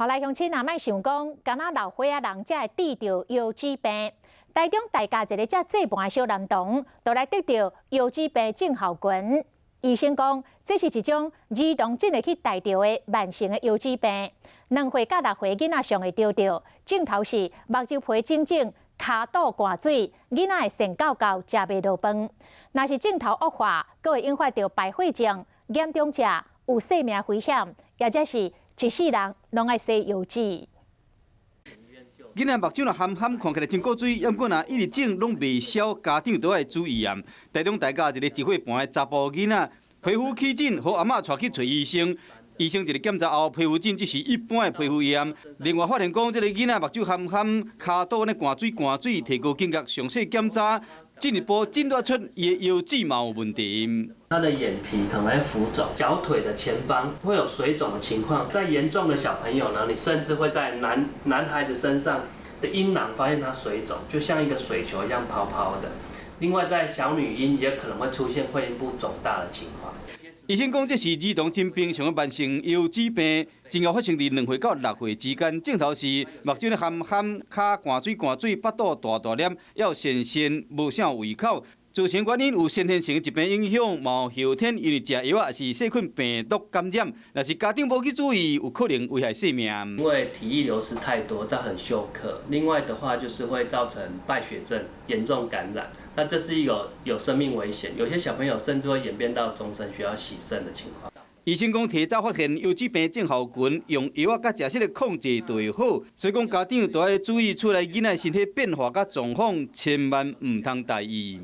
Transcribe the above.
好來，鄉親啊，莫想講，敢若老歲仔人才會得著腰子病。台中大甲一个遮細盤的小男童，就來得著腰子病症候群。醫生講，這是一種兒童真會去帶著的慢性的腰子病。2歲到6歲囡仔上會著著，症頭是目睭皮腫腫、跤肚捾水，囡仔會神厚厚，食袂落飯。若是症頭惡化，閣會引發著敗血症，嚴重者有性命危險，抑者是一世人攏愛洗腰子。囡仔目睭若含含看起來真古錐，毋過若一直腫攏袂消，家長都愛注意啊。台中大甲一個1歲半的查埔囡仔，皮膚起疹，予阿嬤帶去揣醫生。醫生一个檢查後，皮膚疹只是一般的皮膚炎。另外發現講，這个囡仔目睭含含，跤肚咧捾水捾水，提高警覺，詳細檢查，進一步診斷出伊的腰子嘛有問題。他的眼皮可能會浮腫，小腿的前方會有水腫的情況。在嚴重的小朋友呢，你甚至會在男孩子身上的陰囊發現他水腫，就像一個水球一樣泡泡的。另外，在小女嬰也可能會出現會陰部腫大的情況。醫生講，這是兒童真平常的慢性腰子病，真𠢕發生佇2歲到6歲之間。症頭是目睭咧含含，跤捾水捾水，腹肚大大粒，猶瀉瀉，無啥胃口。造成原因有先天性疾病影響，嘛有後天因為食藥啊，抑是細菌病毒感染。若是家長無去注意，有可能危害性命。因為體液流失太多，造成休克。另外的話，就是會造成敗血症、嚴重感染。那這是一個有生命危險，有些小朋友甚至會演變到終身需要洗腎的情況。醫生講，提早發現腰子病症候群，用藥仔佮食食的控制就會好。所以講，家長都愛注意厝內囡仔身體變化佮狀況，千萬毋通大意。